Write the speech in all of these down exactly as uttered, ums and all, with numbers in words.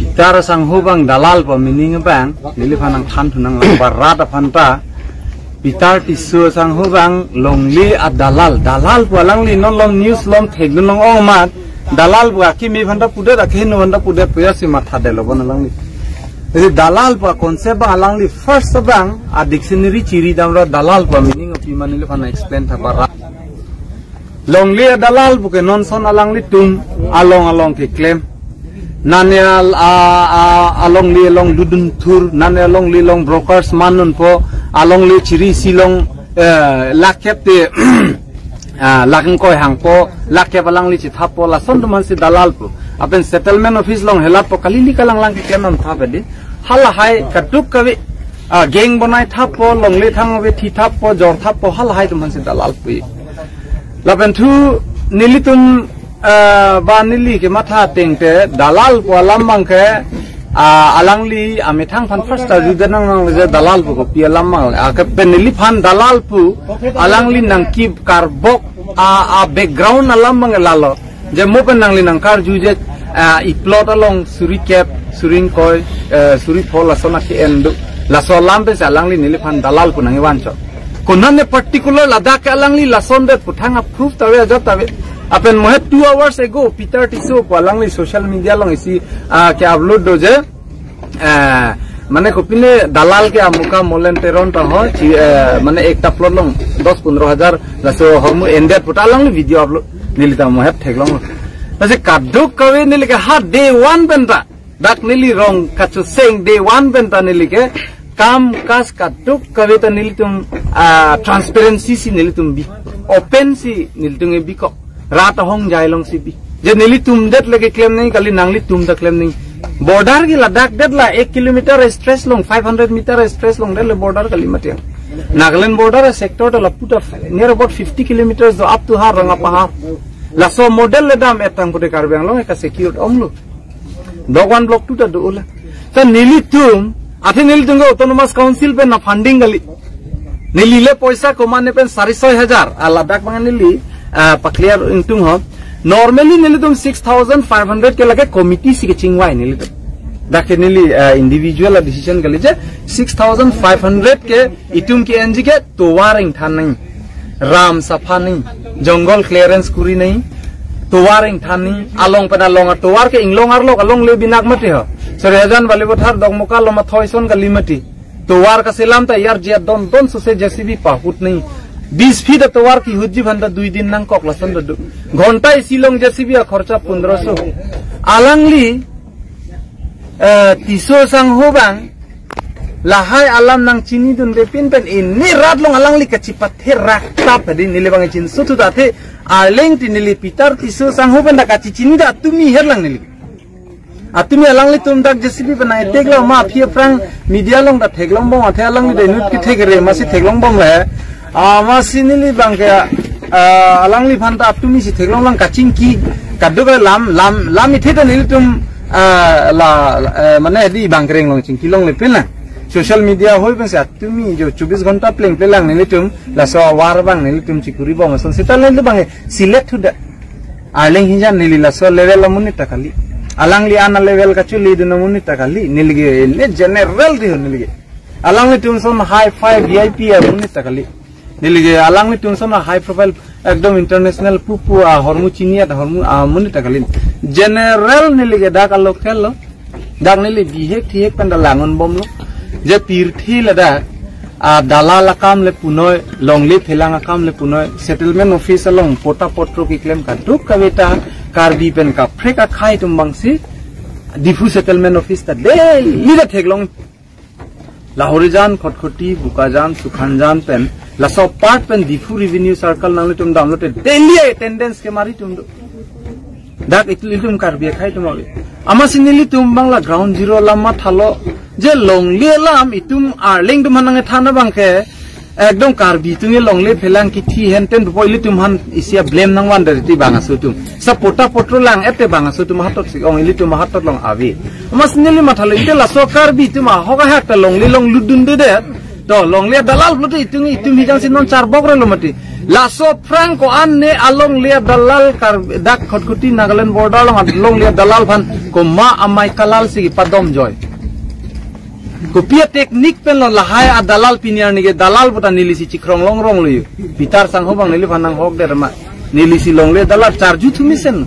Peter asangho abang dalal pu meaning abang, neliphan nangthan thu nanglang, barat aphan ta. Peter Tisso asangho abang longle adalal, dalal pu alangli non lom news lom thekdun long-ong amat, dalal pu akimi aphan ta pudet, akehingno aphan ta pudet pu ya si mathadetlo bon alangli. Jadi dalal pu concept abang alangli first abang a dictionary chiri damra dalal pu meaning api ma neliphan explain tha barat. Longle adalal pu ke non son alanglitum along along keklem. Nane al-, a, a, alongle along ludun thur, nane alongle along brokers manun po, alongle chiri si long, eh, lakep te, ah, lakeng koi hangpo, lakep alangli chithappo, lason atum aphan si dalal pu. Lapen settlement office along helat po, kali li kalang lang keklem nam thap edi. Halahai kaduk kave, ah, gang bonai thappo, longle thang ave thi thappo, jor thappo, halahai atum aphan si dalal pu. Lapen thu nelitum, ah, ba neli kematha ateng te dalal pu alam abang ke, ah, alangli amethang aphan first ta juda nang nang je dalal pu kopi alam abang. Ah, ke pen neliphan dalal pu alangli nangkep karbok, ah, ah, background alam abang lalo. Je mo pen nangli nangkarju je, ah, e-plot along suri kep, suri ingkoi, eh, suri pho lason ake-en do. Laso alam pen si alangli neliphan dalal pu nangkevancho. Konane particular ladak ke alangli lason det pu thang a-proof ta ave, ajat ta ave. Lapen mo he two hours ago, Peter Tisso pu alangli social media along isi, ah, ke-upload do je. Eh, mane kopine dalal ke amuka Molen Teron ta ho, chi, eh, mane ekta plot along dos pondro hajar laso ahormu endet pu ta alangli video upload, neli ta mo het theklong. Lasi kaduk kave neli ke ha day one pen ta, dak neli rong kachoseng day one pen ta neli ke kam kaj kaduk kave ta nelitum, ah, transparency si nelitum bi, open si nelitum e bikok. Rat ahongjai along si bi. Je nelitum det le keklem nangji kali, nanglitum ta klem nangji. Border ke ladak det la ek kilometer stretch along, five hundred meter stretch along det le border kali mati. Nagaland border sector ta lapu ta near about fifty kilometers do up to Harang apahar. Laso model le dam-et tang pute Karbi Anglong ke secure onglo. Block one, block two ta do ula. Ta nelitum, athe nelitum ke Autonomous Council pen na funding kali. Neli le poisa komatne pen sari soi hajar. A ladak abang neli, ah, pa-clear ingtung ho. Normally nelitum six thousand five hundred ke lake committee si kechingvai nelitum. Dak ke neli, ah, individual a decision kali je six thousand five hundred ke itum ke-enji ke tovar ingthan nangji, ram sapha nangji, jungle clearance kuri nangji, tovar ingthan nangji, along pen along atovar ke inglong arlo along le binak mati ho. Sarihajan, Balipathar, Dokmoka along ma thoi son kali mati. Tovar kaselam ta yarjia don don sose J C B pahut nangji. Bis feet atovar kehutji aphan ta dui din nangkok lason ta do. Ghonta isi along J C B akhorcha pondro so. Alangli, eh, Tisso asangho abang lahai alam nangchinidunde pin pen ini rat along alangli kachipathe rak tap hadi neli abang chinso thu ta athe arleng ti neli Peter Tisso asangho pen ta kachechini ta atumi herlang neli. Atumi alanglitum dak J C B pen nang-eteklo ma aphi aphrang media along ta theklong bom athe alangli dai nut kethek re masi theklong bom le. Ah, masi neli abang ke, ah, alangliphan ta atumi si theklong lang kachingki kaduk lam, lam, lam ithe ta nelitum, ah, la, la, eh, mane di abang kereng along chingki longle pin la. Social media hoi pen si atumi jo chobis ghonta pleng pleng lang nelitum laso war abang nelitum chikuri bom ason sita nelitum abang select thu da. Arleng hijan neli laso level amonit ta kali. Alangli ana level kachuli dun amonit ta kali. Neli ke ne general di ho neli ke. Alanglitum son hi-fi V I P amonit ta kali. Neli ke alanglitum son high profile ekdom international pupu ahormu chini-et ahormu amonit ta kali. General neli ke dak a-local lo. Dak neli bihek thihek pen ta langun bomlo. Je pirthe ladak, ah, dalal akam le punoi, longle phelang akam le punoi, settlement office along pota potro keklem kaduk kave ta Karbi pen kaprek akhei atum abang si Diphu settlement office ta daily ta theklong. Lahorijan, Khatkhati, Bokajan, Sukhanjan pen, laso part pen Diphu revenue circle nanglitum damlote daily attendance kemari atum do. Dak itum, itum Karbi akhei atum ave. Amatsi nelitum abang la ground zero alam mathalo. Je longle alam itum arleng atum aphan nangthan abang ke, ekdom Karbi atum ke longle phelang kithi henten pupo ilitum aphan isi a-blame nangvan dari ti bang aso atum. Sa pota potro lang-et te bang aso atum ahatot si ong, ilitum ahatot along ave. Amatsi neli mathalo, ite laso Karbi atum ahok ahak ta longle along ludundedet. To longle adalal pulote itum, itum hijan si non charbok relo mati. Laso aphrang ko-an ne alongle adalal kar dak Khatkhati Nagaland border along alongle adalal aphan komat amei kalal si padom joi. Kopi a-technique pen lo lahai adalal pini arni ke dalal puta neli si chikrong longrong lo yo. Pitar sangho abang neliphan nanghok der ma. Neli si longle adalal charju thumi sen.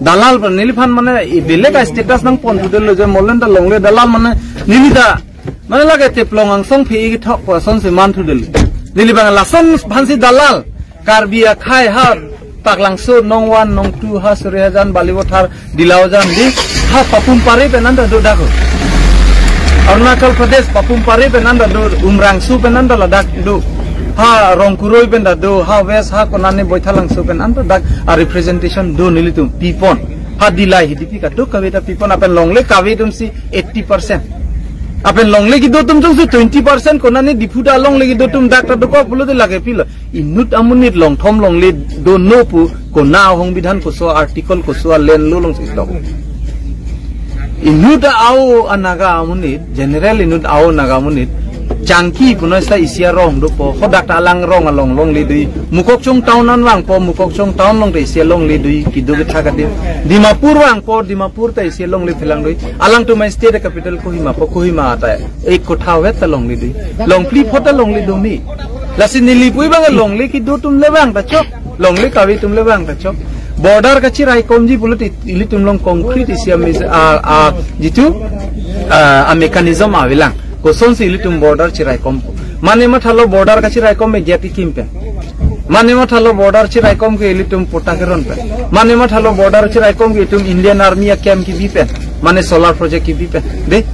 Dalal puta neliphan mane i belek a-status nangpon thudetlo je molen ta longle adalal mane neli ta mane lake teplong angsong phe-i kethok ko asonsi man thudetlo. Neli abang lason aphansi dalal. Karbi akhei ha Paklangso, Nongwan, Nongtu, ha Surihajan, Balipathar, Dilaujan, di ha Papum Pare pen anta do dak. Arunachal Pradesh, Papum Pare pen anta do, Umrangso pen anta ladak do. Ha Rongkuroi pen ta do, ha West, ha konane Boithalangso pen anta dak a-representation do nelitum pipon. Ha Dillai Hidipi kadokave ta pipon, lapen longle kave atum si eighty percent. Lapen longle kedo atum jongsi twenty percent konane Diphu ta longle kedo atum dak ta dokok pulote lake pilo. Inut amonit longthom longle do no pu kona ahongbidhan koso article koso a-land lo alongsi do. Inut a-o a-Naga amonit, general inut a-o Naga amonit, Changki punoi sa isi arong dopo, hadak ta alang rong along longle do-i, Mokokchung town an vangpo, Mokokchung town along ta isi alongle do-i, kedo ketha kadi. Dimapur vangpo, Dimapur ta isi alongle phelang do-i, alangtum a-state capital Kohima po, Kohima ta ek kotha vet ta longle do-i, Longphli pho ta longle do me. Lasi neli pu abang longle kedo atum le vang ta chok. Longle kave atum le vang ta chok. Border kachiraikomji pulote ilitum along concrete isi a mis-, a, a, jitu, a, a-mechanism avelang. Kosonsi ilitum border chiraikom. Mane mathalo border kachiraikom me gate kekim pen. Mane mathalo border chiraikom ke ilitum patta keron pen. Mane mathalo border chiraikom ke itum Indian Army a-camp kebi pen. Mane solar project kebi pen. De?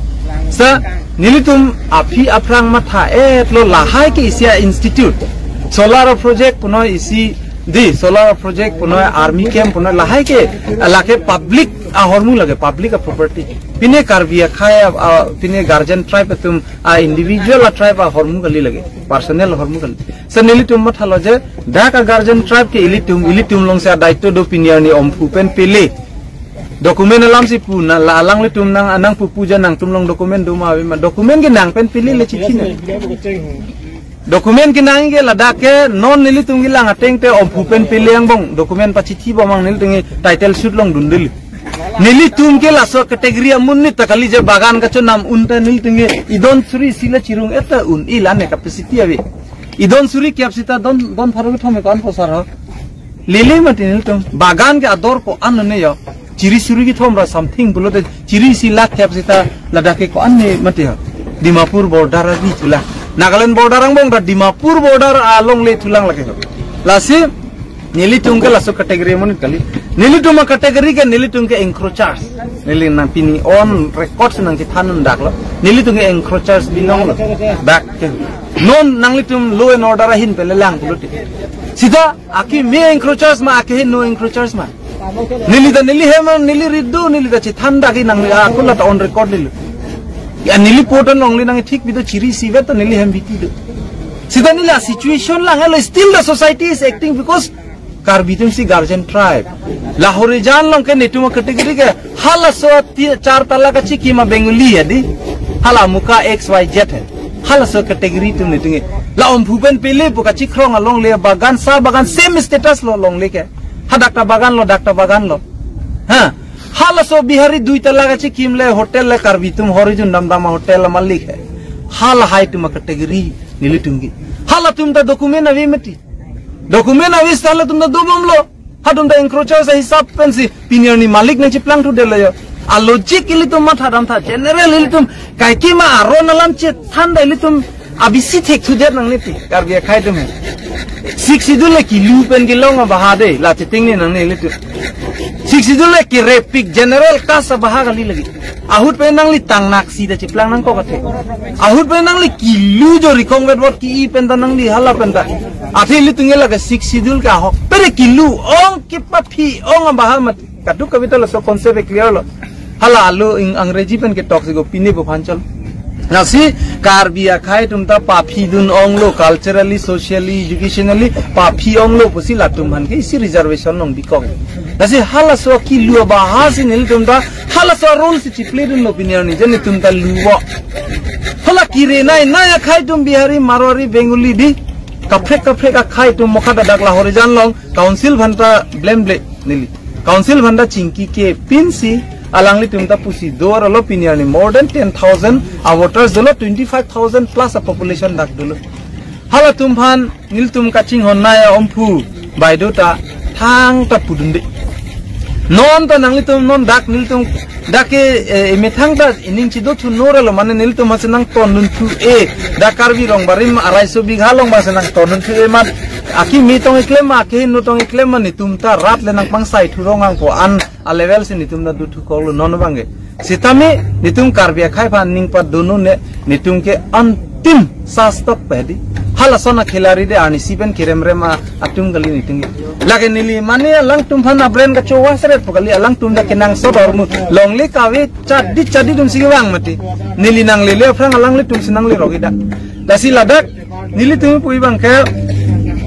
Sa nelitum aphi aphrang matha-etlo lahai ke isi a-institute. Solar project punoi isi di, solar project punoi army camp punoi lahai ke, lake public ahormu lake, public a-property. Pine Karbi akhei a, a, pine guardian tribe atum a-individual a-tribe ahormu kali lake, personal ahormu kali. Sa nelitum mathalo je, dak a-guardian tribe ke ilitum, ilitum alongsi a-daito do pini arni Omphu pen pele. Document alamsi pu na la alanglitum nang, nangpu puja nangtum along document do ma ave ma. Document ke nang pen pele le chithi na. Document kenang ke ladak ke non nelitum kelang ateng te Omphu pen pele angbong document pachithi bomang nelitum ke title suit along dundeli. Nelitum ke laso category amonit ta kali je bagan kachonam un ta nelitum ke idon suri isi la chirung-et ta un-e lane capacity ave. Idon suri kep sita don, don pharo kethom ko-an posar ho. Lele mati nelitum. Bagan ke ador ko-an ne yo. Chiri suri kethom ra something pulote chiri isi la kep sita ladak ke ko-an ne mati ho. Dimapur border ari thulang. Nagaland border angbong ta Dimapur border alongle thulang lake ho. Lasi nelitum ke laso category amonit kali. Nelitum a-category ke nelitum ke encroachers. Neli nang pini on record si nangchethan un daklo. Nelitum ke encroachers binong lo. Dak ke. Non nanglitum law and order ahin pen le lang pulote. Sita akimi encroachers ma, akimi no encroachers ma. Neli ta neli hem, neli rit do, neli ta chethan dak ke nang, ah, kulat on record neli. Ya neli potan longle nangthik bi do chiri isi vet ta neli hem biti do. Sita neli a-situation lang elo, still the society is acting because Karbi atum si guardian tribe. La Horijan along ke netum a-category ke halaso ti-, char tala kachikim a-Bengali ya di. Hala muka X Y Z hai. Halaso category atum netum ke. La Omphu pen pele pu kachikrong alongle bagan sa bagan same status lo longle ke. Hadak ta bagan lo, dak ta bagan lo. Ha. Halaso Bihari dui tala kachikim le hotel le Karbi atum Horijan damdam a-hotel a-malik hai. Halahai atum a-category nelitum ke. Halatum ta document ave mati. Document ave sita latum ta dobomlo. Hatum ta encroachers ahisap pensi pini arni malik nangcheplang thudetlo yo. A-logic ilitum matha damtha general ilitum kaikema aron alam chethan ta ilitum abisi thek thudet nangne ti Karbi akhei atum he. Sixth Schedule le kilu pen kelong abaha de la cheting ne nangne ilitum. Sixth Schedule le kirepik general caste abaha kali lagi. Ahut pen nangli tangnaksi ta cheplang nangkok athe. Ahut pen nangli kilu jo rikong vet vot ki-i pen ta nangli hala pen ta. Athe ilitum ke lake Sixth Schedule ke ahok. Pere kilu ong kepaphi ong abaha mat. Kadokave ta laso concept e clear lo. Hala alo ing Angreji pen ketok si go pine bo phanchol. Lasi Karbi akhei atum ta paphi dun onglo culturally, socially, educationally paphi onglo pusi latum aphan ke isi reservation long bikok. Lasi halaso kilu abaha si nelitum ta halaso role si chiplay dunlo pini arni je netum ta luvo. Hala kire nai nai akhei atum Bihari, Marwari, Bengali di. kaprek kaprek akhei atum mokha dadak la Horijan along council aphanta blem ble neli. Council aphanta chingki ke pinsi alanglitum ta pusi do arlo pini arni more than ten thousand a voters dolo, twenty five thousand plus a population dak dolo. Halatum aphan nelitum kachinghon nai a Omphu Baideo ta thangta pudunde. Non ta nanglitum non dak nelitum dak ke, eh, emethang ta ining chido thu nore lo mane nelitum masi nangtondun thu e dak Karbi Rongbarim arai so bigha along masi nangtondun thu e mat akimi tong iklem ma akehin no tong iklem ma netum ta rat le nangpangsai thu rong angpo an a level si netum ta duthu koklo non abangke. Sitame netum Karbi akhei aphan ning padunun ne netum ke antim sastop pedi. Halason a khilari de arnisi pen kerem rem a atum kali netum ke. Lake neli mane alangtum aphan a brand kachowa seret pu kali alangtum dak kenangsot ahormu longle kave chadi chadi atum si kevang mati. Neli nanglele aphrang alanglitum si nangle rogi dak. Lasi ladak nelitum pu abangke,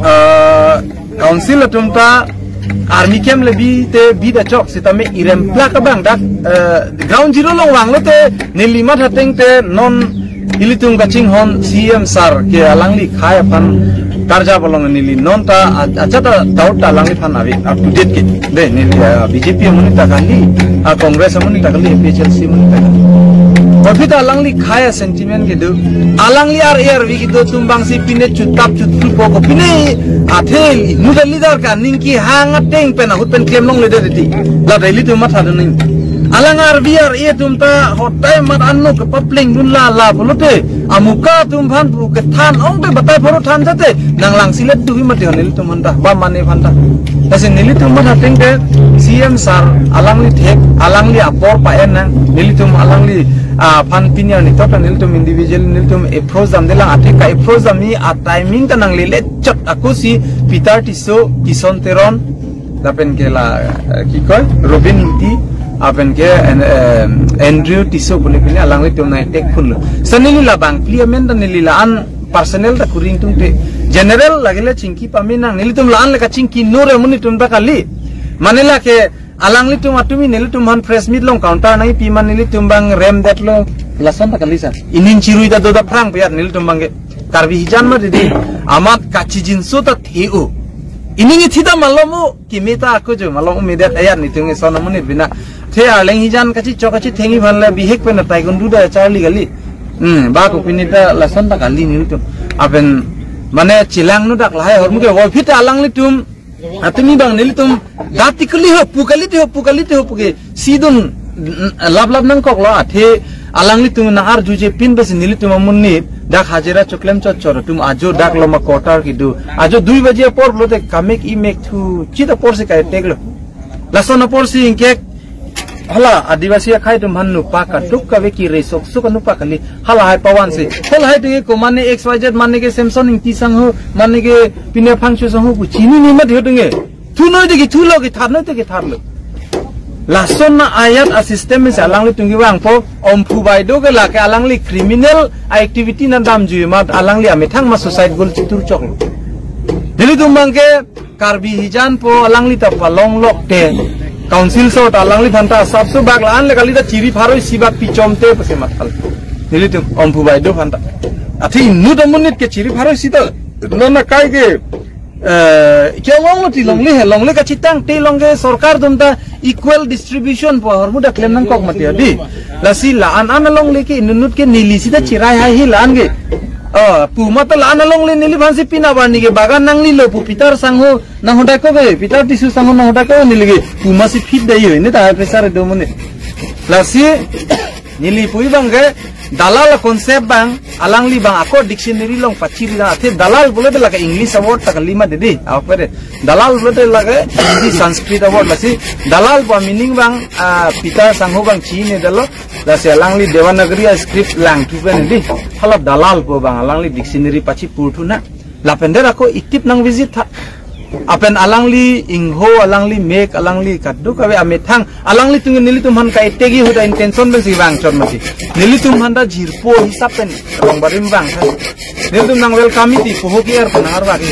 eh, council atum ta army camp le bi te bi da chok sitame irem plak abang dak, eh, ground zero along vanglo te neli matha ateng te non ilitum kachinghon C M sir ke alangli khei aphan karjap along neli non ta a- acha ta doubt ta alangliphan ave up to date ke de neli, eh, B J P amonit ta kali, a Congress amonit ta kali, A P H L C amonit ta kali. Aphi ta alangli khei a sentiment kedo. Alangli ar ar vi kedo atum abang si pine chutap chutpu po ko pine athe nu da leader ka ningki hang ateng pen ahut pen klem longle de ti. La daily atum matha do ning. Alang ar vi ar e atum ta hotai mat anno ke papleng dun la la pulote. Amuka atum aphan pu kethan ong te batai phoro than jate nanglang silet tu hi mati nelitum aphanta ba mane aphanta. Lasi nelitum matha ateng te C M sir alangli thek alangli apor pa-en nang nelitum alangli, ah, aphan pini arni tok nelitum individual nelitum approach damde lang athe ka approach dam hi a timing ta nanglele chot ako si Peter Tisso, Kison Teron, lapen ke la, eh, ki koi, Robin Ingti, lapen ke, en- em, Andrew Tisso pune pine alanglitum nai tek phun lo. Sa neli labang phli amen ta neli la-an personal ta kuring tung te. General lagile chingki pame nang nelitum la-an le kachingki nore amonit atum ta kali. Mane lake alanglitum atum nelitum aphan press meet along counter nangpi ma nelitum abang rem det lo lason ta kali sa. Ining chirui ta do ta phrang piyat nelitum abangke. Karbi hijan ma didi amat kachijinso ta the-o. Ining ithi ta malom o. Kimi ta ako jo malom media tayar netum eson amonit bina. The arleng hijan kachichok kachithengji aphan le bihek pen taekwondo da charli kali. Hmm, ba ko pini ta lason ta kali nelitum. Lapen mane chelang nu dak lahai ahormu ke aphi ta alanglitum. Atumi abang nelitum dati kali ho pu kali te ho pu kali te ho pu ke sidun lap lap nangkoklo athe alanglitum nang arjuje pin besi nelitum amonit dak hajira choklem chot chot atum ajo dak loma quarter kedo ajo dui baji apor pulote kamek imek thu chit apor si kai teklo. Lason apor si ingkek hala Adivasi akhei atum aphan nu pa kaduk kave kire sok sok anu pa kali hala hai pawan si. Hala hai atum ke ko mane X Y Z mane ke Samson Ingti sangho mane ke pine Phangcho sangho pu chinine mat ho atum ke. Thu noi te ki thu lo ki thar noi te ki thar lo. Lason na ayat a system si alanglitum kevangpo Omphu Baideo ke lake alangli criminal activity na damjui mat alangli amethang ma suicide goal chitur choklo. Nelitum abangke Karbi hijan po alangli ta palong lok te. Council so ta alangliphan ta sab su bak la-an le kali ta chiri pharo isi bak pichom te pase mathal. Nelitum Omphu Baideo aphan ta. Athe inut amonit ke chiri pharo isi ta. Non na kai ke, eh, ke long lo ti longle he longle kachitang te along ke sorkar atum ta equal distribution po ahormu dak klem nangkok mati adi. Lasi la-an an alongle ke inut ke neli sita chirai hai hi la-an ke. Oh, pu mata la-an alongle neliphan si pina bar ni ke bagan nanglelo pu Peter sangho nang hodai ko ke, Peter Tisso sangho nang hodai ko neli ke. Pu masi fit dai ho, ne ta hai pressure do mone. Lasi neli pu abangke dalal concept abang, alangli abang ako dictionary along pachiri da, athe dalal pulote lake English award ta kali ma didi, awak pede. Dalal pulote lake Hindi Sanskrit award lasi. Dalal pu meaning abang, ah, Peter sangho abang chinine detlo, lasi alangli Devanagari a script lang thu pen didi. Hala dalal pu abang, alangli dictionary pachi pur thu na. Lapen der ako itip nang visit tha. Lapen alangli ingho, alangli mek, alangli kaduk kave amethang, alanglitum nelitum aphan kai tegi huda intention pen si vang chot mati. Nelitum aphan ta jirpo hisap pen Rongbarim vang tha. Nelitum nang welcome iti puho ki er pen nang arvak i.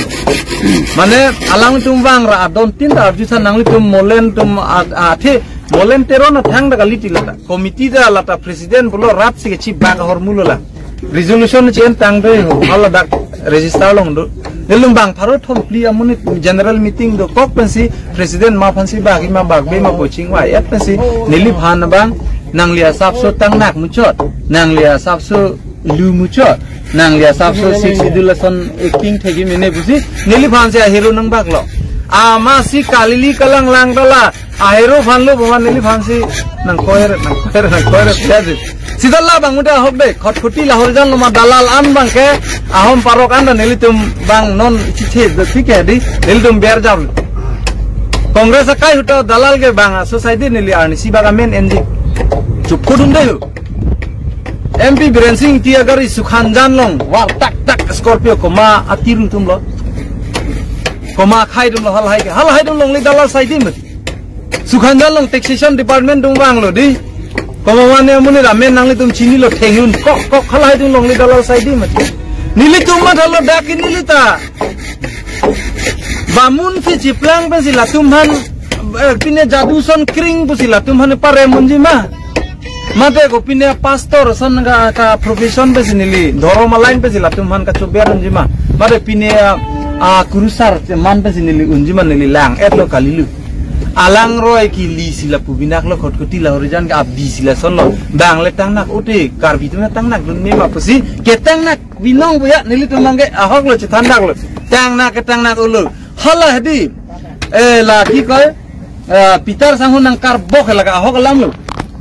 Mane alangtum vang ra adon tin ta arju tha nanglitum molen atum a- athe molen Teron athang ta kali ti lata. Committee ta lata president pulo rat si kechi bak ahormu lo la. Resolution chi en tang doi ho, hala dak register along do. Nelitum bang pharo thom phli amonit general meeting dokok pensi president ma aphansi bagi ma bagbe ma coaching wa et pensi neliphan abang nangli asapso tangnak muchot, nangli asapso lu muchot, nangli asapso Sixth Schedule ason acting thegi mene pusi neliphansi ahero nangbaklo. Amatsi kalili kalang lang dala ahero aphanlo boman neliphansi nangkoir nangkoir nangkoir ya sih. Sita labang muda ahok de, Khatkhati Lahorijan lo ma dalal an abangke, ahom parok an ta nelitum bang non chithe do thik he di, nelitum ber jam. Congress akai ahut ta dalal ke bang a society neli arnisi bak amen enji. Chup kudun de hu. M P Biren Singh Engti agari Sukhanjan along, war tak tak Scorpio koma atiru atum lo. Koma akhai atum lo halahai ke. Halahai atum longle dalal saidi mati. Sukhanjan along taxation department atum vanglo di. Koma mane amonit amen nanglitum chinilo thenglun kok kok halahai atum longle dalal saidi mati. Nelitum mathalo dak ke neli ta. Bamun si chiplang pensi latum aphan, eh, pine jadu ason kring pusi latum aphan parem unji ma. Mate ko pine pastor ason ka, ka profession pensi neli, dhorom a-line pensi latum aphan kachober unji ma. Mate pine a, a kurusar man pensi neli unji ma neli lang-etlo kalilu. Alangroi kili si lapu binaklo Khatkhati Lahorijan ke abi si lasonlo. Bang le tangnak ute, Karbi atum tangnak dun me ma pusi, ketangnak binong puya nelitum abangke ahok lo chethan daklo. Tangnak ketangnak ulo. Hala hedi. Eh, la ki koi, eh, Peter Sangho nangkarbok la ka ahok alam lo.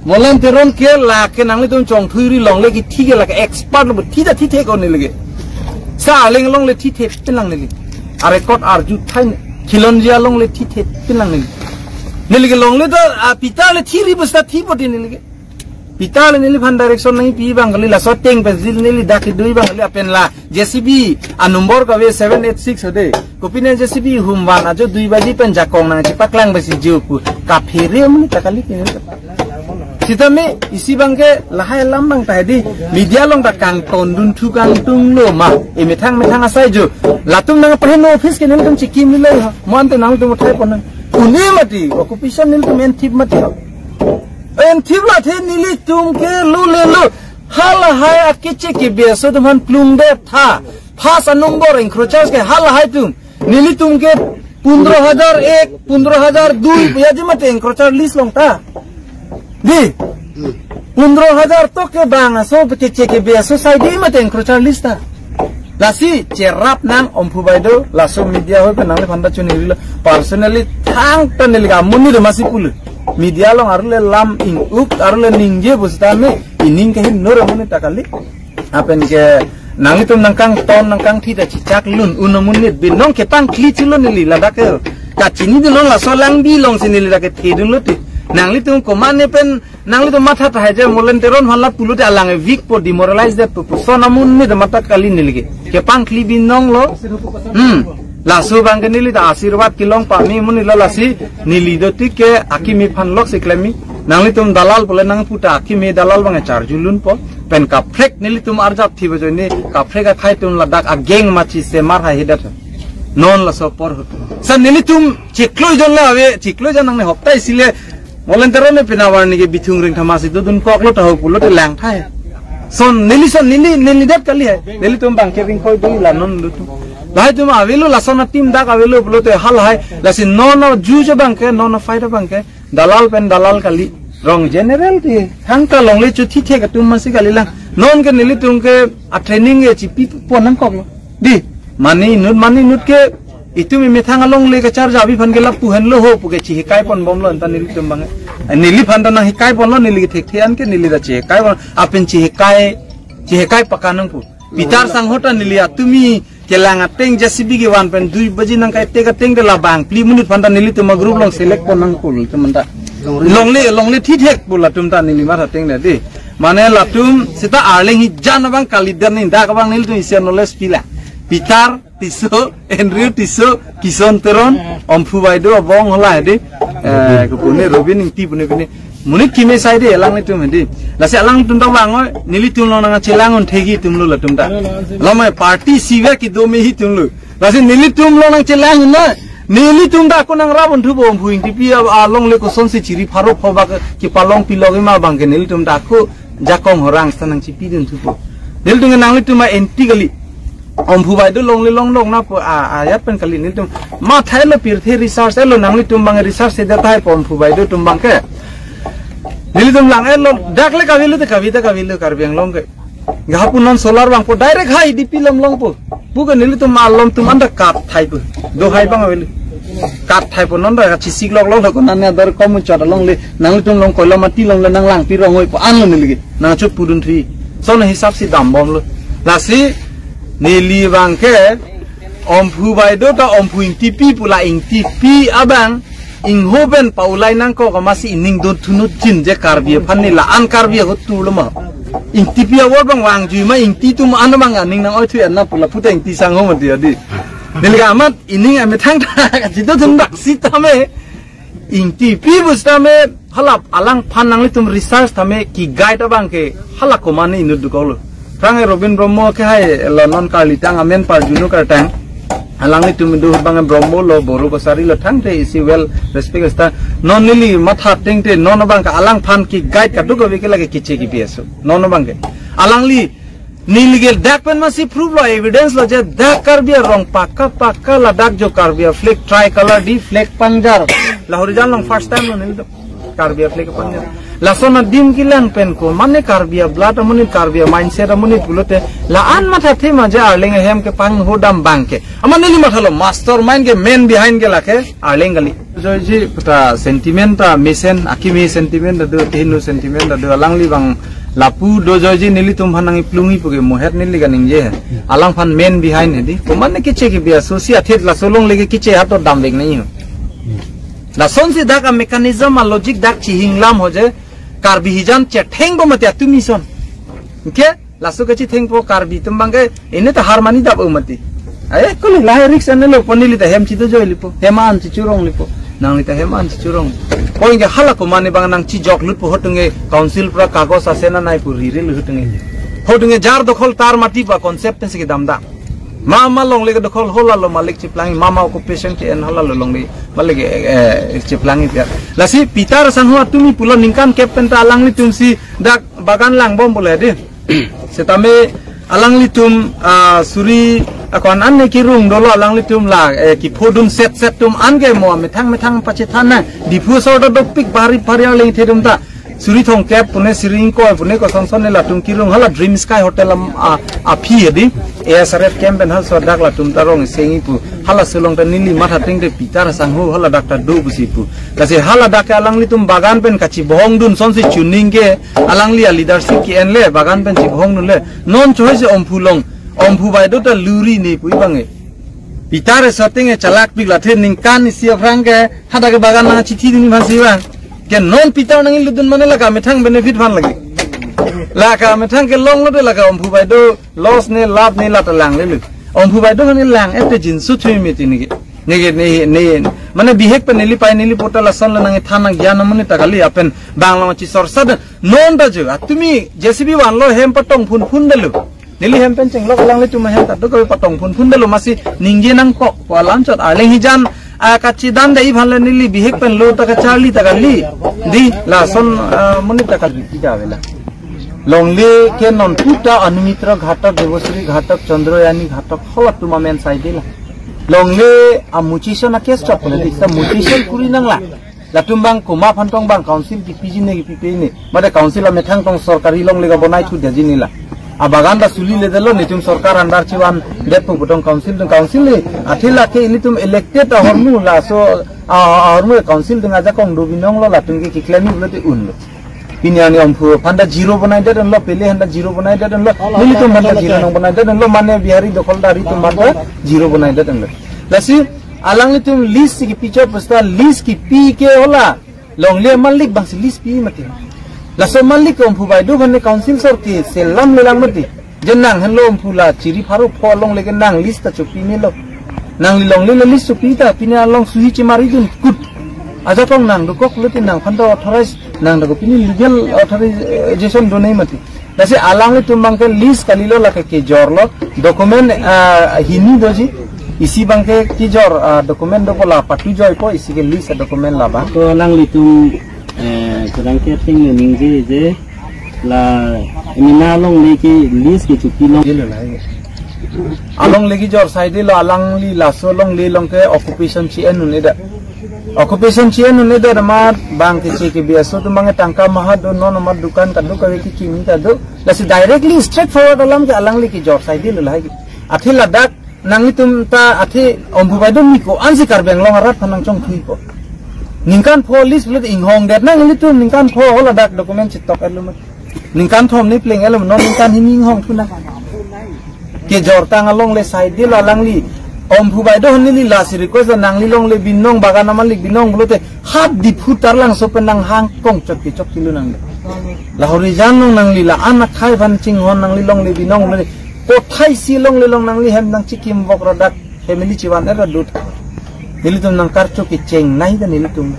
Molen Teron ke la ke nanglitum chongthui ri longle kithi ke la ke expert lo thi ta thithe ko neli ke. Sa Arleng alongle thithe pinlang neli. A record arju thai Khilonjia alongle thithe pinlang neli. Neli ke longle ta, ah, Peter le thi ri basta thi poti neli ke. Peter le neliphan direction nangpi abang kali laso ateng pen jil neli dak kedui abang kali apen la J C B a number kave seven eight six hode. Kopine J C B humvan ajo dui baji pen jakong nangchipaklang besi jupu. Kaphere muni ta kali kini. Sitame isi abangke lahai alam abang ta hedi. Media along ta kangton dunthu kangtung lo ma. E methang methang asai jo. Latum nangpaheno office ke nelitum chikim nilo ha. Mo ante nangtum uthai pon nang. Uni mati occupation nelitum enthip mati ha. Enthip la the nelitum ke lule lo. Halahai akeche ke biaso atum aphan plung det tha. Phas a number encroachers ke halahai atum. Nelitum ke pundro hajar ek, pundro hajar dui, ya ji mate encroacher list long ta. Di. Pundro hajar tok ke bang aso keche ke biaso saidi mate encroacher list ta. Lasi cherap nang Omphu Baideo, laso media hoi pen nangliphan ta chunirilo. Personally thangta neli ke amonit do masi pulo. Media along arule lam ing-uk, arule ningje pusitame, ining ke hin nor amonit ta kali. Apen ke nanglitum nangkangton nangkangthi ta chichak lun un amonit binong kepangkhli chilo neli ladak ke. Kachini dun non laso alangbi alongsi neli dak kethe dunlo ti. Nanglitum komane pen nanglitum matha tahai je Molen Teron aphan la pulote alang e weak po demoralize det po puson amonit matha kali neli ke. Kepangkhli binong lo. Hmm. Laso abangke neli ta asirwad kelong pame amonit lo lasi neli do tik ke akimi aphan loksi klem-i. Nanglitum dalal pule nangpu ta akimi dalal abang charju lun po. Pen kaprek nelitum arjap thi bajo ni kaprek akhai atum ladak ageng machi semar hai hidat. Non laso apor hut. Sa nelitum chiklo jon la ave, chiklo jon nangne hopta isi le Molen Teron ne pinavar ni ke Bithung Rengthama si dodun koklo ta ho pulote lang thai. Son neli son neli neli dat kali hai. Nelitum abangke ring koi dui la non lutu. Lahai atum avelo lason a team dak avelo pulote halahai. Lasi non a juju abangke, non a fight abangke. Dalal pen dalal kali. Rong general ti. Thangta longle chuthi thek atum masi kali lang. Non ke nelitum ke a training e chipi pon nangkoklo. Di. Mane inut, mane inut ke itum imethang alongle kacharjabi aphan ke lapu henlo ho pu ke chihekai ponbomlo anta nelitum abang. Eh, neliphan ta nanghekai ponlo neli ke thekthe an ke neli ta chihekai pon. Apen chihekai, chihekai pakan nangpu. Peter Sangho ta neli atumi kelang ateng J C B kevan pen dui baji nangkai tek ateng de labang phli monit aphan ta nelitum a group along select pon nangkul tum anta. Longle, longle thithek pu latum ta neli matha ateng de di. Mane latum sita Arleng hijan abang kalidan ni dak abang nelitum isi a knowledge pila. Peter Tisso, Andrew Tisso, Kison Teron, Omphu Baideo abong hola hedi. Eh, kopune Robin Engti pune pune. Monit kimi saidi alanglitum hedi. Lasi alangtum ta vang oi, nelitum along nangchelang un thegi atum lo latum ta. Lamai party siver kedo me hi atum lo. Lasi nelitum along nangchelang un na. Nelitum ta ako nangrap un thupo Omphu Engtipi a, alongle kosonsi chiri pharo pho bak kepalong pilok ima abangke nelitum ta ako jakong horang sa nangchipi dun thupo. Nelitum nanglitum ma anti kali. Omphu Baideo longle longdok na pu a, ayat pen kali nelitum. Matha-etlo pirthe research-etlo, nanglitum abang research-edet tahai pu Omphu Baideo atum abangke. Nelitum lang-etlo, dak le kavelo te kavi ta kavelo Karbi Anglong ke. Gahapu non solar vangpo direct hai D P lam longpo. Puke nelitum malom atum anta kat thai pu. Do hai abang avelo. Kat thai pu non dak chisik lok lok ko nane ador kom chot along le nanglitum long koilo mati longle nang langpi rong-oi pu anlo neli ke. Nang chot pudun thui. Lason hisap si dambomlo. Lasi neli abangke Omphu Baideo ta Omphu Ingtipi pu la Ingtipi abang ingho pen paulai nangkok amatsi ining dun thunut jin je Karbi aphan ne la-an Karbi ahut turlo ma. Ingtipi awor abang vangjui ma Ingti atum an abang aning nang-oi thui an na pu lapu ta Ingti sangho mati adi. Neli ke amat ining amethang ta kachidun thun dak sitame Ingtipi pu sitame hala alangphan nanglitum research tame ke-guide abangke hala komatne inut dokoklo. Phrang e Robin Brahma ke hai lo non karlitang amen parjuno kartang. Alanglitum do abang Brahma lo Boro Kachari lo thangte isi well respect sta. Non neli matha tengte non abangke alangphan ke-guide kadokave ke lake kiche kipi aso. Non abangke. Alangli neli ke dak pen amatsi proof lo, evidence lo je dak Karbi arong pakka pakka ladak jo Karbi a-flag tricolor di flag pangjar. La Horijan along first time lo neli do Karbi a-flag pangjar. Lason adim kelang pen komatne Karbi a-blood amonit, Karbi a-mindset amonit pulote la-an mathathe ma je Arleng ahem kepanghodam abangke. Amat neli mathalo mastermind ke, main behind ke lake Arleng kali. Joiji pu ta sentiment ta mesen, akimi sentiment ta do, tinu sentiment ta do, alangli abang lapu do Joiji nelitum aphan nangplungji puke mohet neli kaningje. Alangphan main behind hedi. Komatne kiche kipi aso si athe laso longle ke kiche hat to damvek nangji. Lasonsi dak a-mechanism a-logic dak chihinglam ho je Karbi hijan chethengpo mati atum ison. Ke laso kachethengpo Karbi atum abangke ini ta harmani dap-o mati. Ai kuli lahai risk ane lo pu neli ta hem chido joi lipo. Hem an chichurong lipo. Nangli ta hem an chichurong. Point ke hala komatne abang nang chijok lutpo, hotung ke council pura kagos asen anai pu riri lo hotung ke. Hotung ke jar dokhol tar mati pa concept pensi kedam da. Mama longle ke dokhol hala lo malik chiplang, mama occupation ke-en hala lo longle. Malik eh, eh, chiplang ipya. Lasi Peter sangho atum pulo ningkan kep pen ta alanglitumsi dak bagan langbom bole di. Setame alanglitum, ah, suri akon an ne kirung dolo alanglitum la, eh, kiphodun set set atum an ke mo methang methang pachethana Diphu asor ta dopik bari bari aling thedum ta suri thomkep pune suri ingkoi pune kosonson ne latum kirung hala Dream Sky Hotel am, ah, aphi hedi A S R F camp pen hal so dak latum ta rong sengji pu hala sulong ta neli matha tengte Peter sangho hala dak ta do pusi pu. Lasi hala dak ke alanglitum bagan pen kachibohong dun sonsi chuning ke alangli a-leadership ke-en le bagan pen chibohong dun le. Non chohoi se Omphu along, Omphu Baideo ta luri ne pu abang e. Peter e shooting e chalak pik lathe ningkan isi aphrang ke hadak ke bagan nangchithi dini aphansi abang. Ke non Peter nanglut dun mane lake methang benefit aphan lake. Lake methang ke longlo de lake Omphu Baideo loss ne lab ne la ta langle lu. Omphu Baideo aphan ke lang-et te jinsu thui miti neke. Neke ne ne mane bihek pen neli pai neli pota lason le nangthan nang gyan amonit ta kali apen bang long chi sorsa de non ta jo atumi J C B vanlo hem patong phun phun de lo. Neli hem pen chenglok alanglitum hem ta do kave patong phun phun de lo amatsi ningje nangkok pu alam chot Arleng hijan a kachidan de aphan le neli bihek pen lo ta kacharli ta kali. Di lason, ah, monit ta kali ti da vela. Longle ke non puta Anumitra Ghatak, Devasri Ghatak, Chandrayani Ghatak, halatum amen sai de la. Longle a-muchison a-case chot pon di, sa muchison kuri nang la. Latum abang komat aphan tong abang council kipiji ne kipipe ne. Mate council amethang tong sorkari longle ke bonai thu daji ne la. Abagan ta suli le delo netum sorkar andar chivan det pu putong council tung council le. Athe lake ilitum elected ahormu laso a, ahormu council tung ajakong do binong lo latum ke kiklem ni lo te un lo. Pini ani Omphu aphan ta zero bonai det lo, Pele aphan ta zero bonai det lo, nelitum aphan ta zero nang bonai det lo, mane Bihari dokholdar atum aphan ta zero bonai det lo. Lasi alanglitum list si kipichot pusta list kipi ke hala longle malik abangsi list pi mati. Laso malik ke Omphu Baideo aphan ne council sor ke selam lelang mati. Je nang henlo Omphu la chiri pharo pho longle ke nang list ta chopi melo. Nangli longle le list chopi ta pini along suhi chemari dun kut. Ajakong nang dokok lo te nangphan ta authorize nang dokok pini legal authorization do nai mati. Lasi alanglitum abangke list kalilo lake kejor lo document, ah, hini doji isi abangke kejor, ah, document do pola patu joipo isi ke list document labang. To alanglitum, eh, kurang ke ting ningje je la emina longle ke list ke chopi long. Jelo la ye. Alongle kejor saidelo, alangli laso alongle along ke occupation chi-en un-e det. Occupation chi-en un-e det amat bang keche kebi aso atum abang tangka maha do, non amat dukan kaduk kave kekim ta do. Lasi directly straightforward alam ke alangli kejor saidelo lahai ke. Athe ladak nanglitum ta athe Omphu Baideo mi ko-ansi Karbi Anglong arat aphan nangchongthuipo. Ningkan pho list pulote inghong det nanglitum, ningkan pho ladak document chitok-etlo ma. Ningkan thom ni pleng-etlo, non ningkan hini inghongthu nang. Kejor tang alongle saidelo alangli. Omphu Baideo aphan neli lasi request lo, nangli longle binong, bagan amalik binong pulote hat Diphu Taralangso pen nanghang kongchot kechok kilo nangli. Lahorijan along nangli la-an akhai aphan chinghon, nangli longle binong pulote kothai isi longle along nangli hem nangchikim vok ra dak family chivan-et ra dut. Nelitum nangkarcho kecheng nai ta nelitum.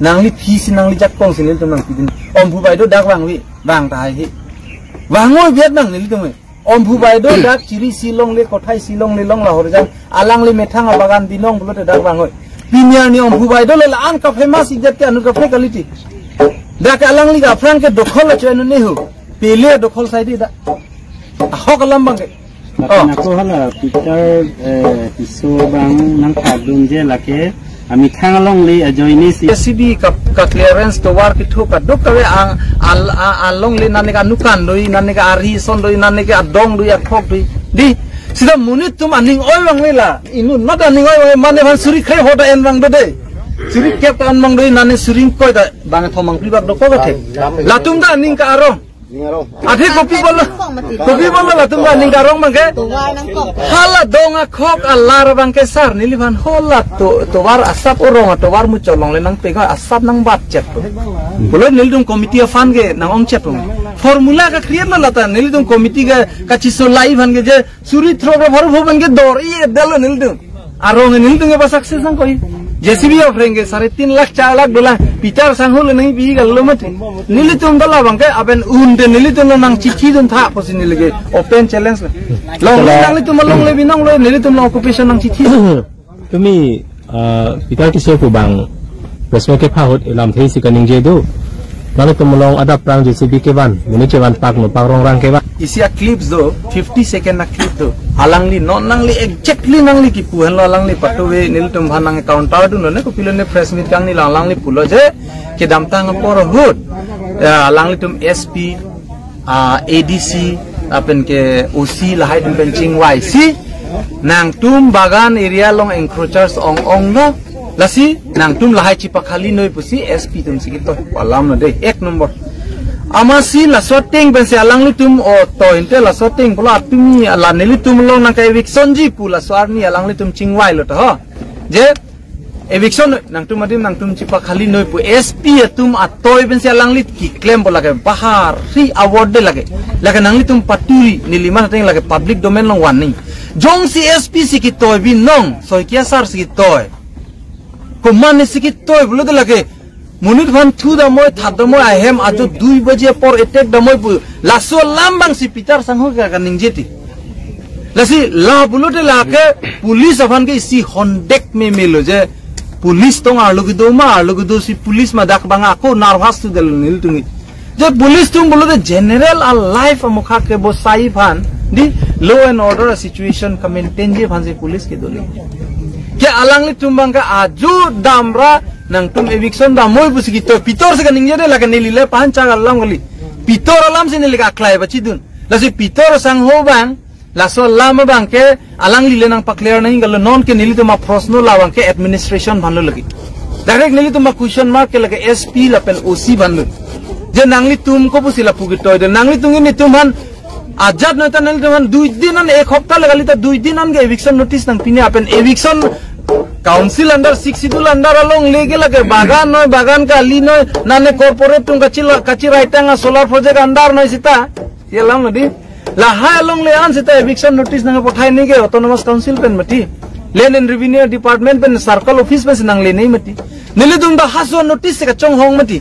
Nangli phisi nangli jakong si nelitum nangpidun. Omphu Baideo dak vangve, vang tahai he. Vangoi biat nang nelitum he. Omphu Baideo dak chiri isi longle, kothai isi longle along lahorijan alangli methang abagan binong pulote dak vangoi. Pini arni Omphu Baideo le la-an ka famous ijat ke anut kaprek kali ti. Dak alangli ke aphrang ke dokhol acho anu nehu. Pele dokhol saide dak. Ahok alam abang ke. Lapen Oh. ako hala Peter, eh, Tisso abang nangthakdun je lake amethang alongle ajoine si. J C B ka, ka clearance tovar kethu kaduk kave ang al, a, alongle nane ke anukan doi, nane ke ari son doi, nane ke adong doi, akhok doi. Di, sita monit atum aning oi vangve la. Inut amat aning oi vangve, mane aphan suri kre hoda en vang do de. Suri kep ta en vang doi, nane suri ingkoi ta bang thomang pribak dokok athe. Latum ta aning ka-arong. Ning arong. Athe kopi apotlo, kopi apotlo latum ta aning ka-arong abang ke. Tovar nangkok. Hala dong akhok alar abang ke sar neliphan hala to, tovar asap orong, tovar muchot alongle nangpegoi asap nangbatchet po. Pulo nelitum committee aphan ke nang-ongchet po. Formula ka-create lo lata nelitum committee ke kachisolai aphan ke je suri throk ra pharu pho abang ke dor-i-et detlo nelitum. Arong nelitum ke ba success nangkok. J C B aphrang ke sare tin lakh, char lakh dolang. Peter Sangho le nangpi kalo mati. Nelitum ta labang ke aben un de nelitum lo nangchithidun tha pusi neli ke open challenge lo. Long Kala- nelitum alongle binonglo, nelitum lo occupation nangchithi. Tumi, ah, Peter Tisso pu abang press meet kepha ahut ilamthe isi kaningje do. Nanglitum along adap prang J C B kevan, monit chevan pak no pak rongrang kevan. Isi a-clips do, fifty second a-clip do. Alangli non nangli exactly nangli kipu henlo, alangli patuve nelitum aphan nang-counter dunlo ne, kopilo ne press meet kangni alangli pulo je kedamtang apor ahut, ya, alanglitum S P, ah, A D C, lapen ke O C lahai atum pen chingvaisi nangtum bagan area along encroachers ong-onglo. Lasi nangtum lahai chipakhali noi pusi S P atum si ketoi alam lo de, ek number. Amatsi laso ateng pensi alanglitum o toi inte laso ateng pulo atumi la nelitum along nangke-evictionji pu laso arni alanglitum chingvailo ta ho. Je eviction nangtum adim nangtum chipakhali noi pu S P atum atoi pensi alangli keklem po lake bahar ri award de lake. Lake nanglitum paturi neliman ateng lake public domain along warning. Jongsi S P si ketoi binong, Saikia sar si ketoi. Komatne si ketoi pulote lake monit aphan thu damnoi, that damnoi, ahem ajo dui baji apor attack damnoi pu. Laso alam abang si Peter Sangho ke kaningje ti. Lasi la pulote lake police aphan ke isi hondek memelo je police tong arlo kedo ma, arlo kedo si police ma dak abang ako nervous tu del nelitum. Je police atum pulote general a-life amokha kebosai aphan, di law and order a-situation ka-maintainji aphan si police kedo le. Ke alanglitum abang ke ajo damra nangtum eviction damnoi pusi ketoi, Peter si kaningje de lake neli le pahan chak alam kali. Peter alam si neli ke aklai pachidun. Lasi Peter Sangho abang, laso alam abang ke alangli le nangpa-clear nangji kalo, non ke nelitum aprosno labang ke administration aphanlo lake. Direct nelitum a-question mark ke lake S P lapen O C aphanlo. Je nanglitum kopusi lapu ketoi de, nanglitum nelitum aphan ajat noi ta nelitum aphan dui din an, ek hopta le kali ta dui din an ke eviction notice nangpine, lapen eviction council under, Sixth Schedule under alongle ke lake bagan noi, bagan kali noi, nane corporate atum kachila, kachiraitang a-solar project under noi sita. Ye alam lo di. Lahai alongle an sita eviction notice nangpathai neke Autonomous Council pen mati. Land and Revenue Department pen circle office pen si nangle nai mati. Nelitum ta haso notice si kachonghong mati.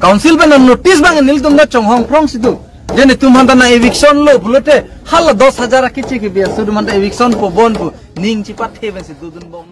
Council pen notice abang nelitum ta chonghong prong si do. Je netum aphan ta nang-eviction lo pulote hala dos hajar a-keche kebi aso atum aphan ta eviction po bon pu ning chipathe pen si dodun bom.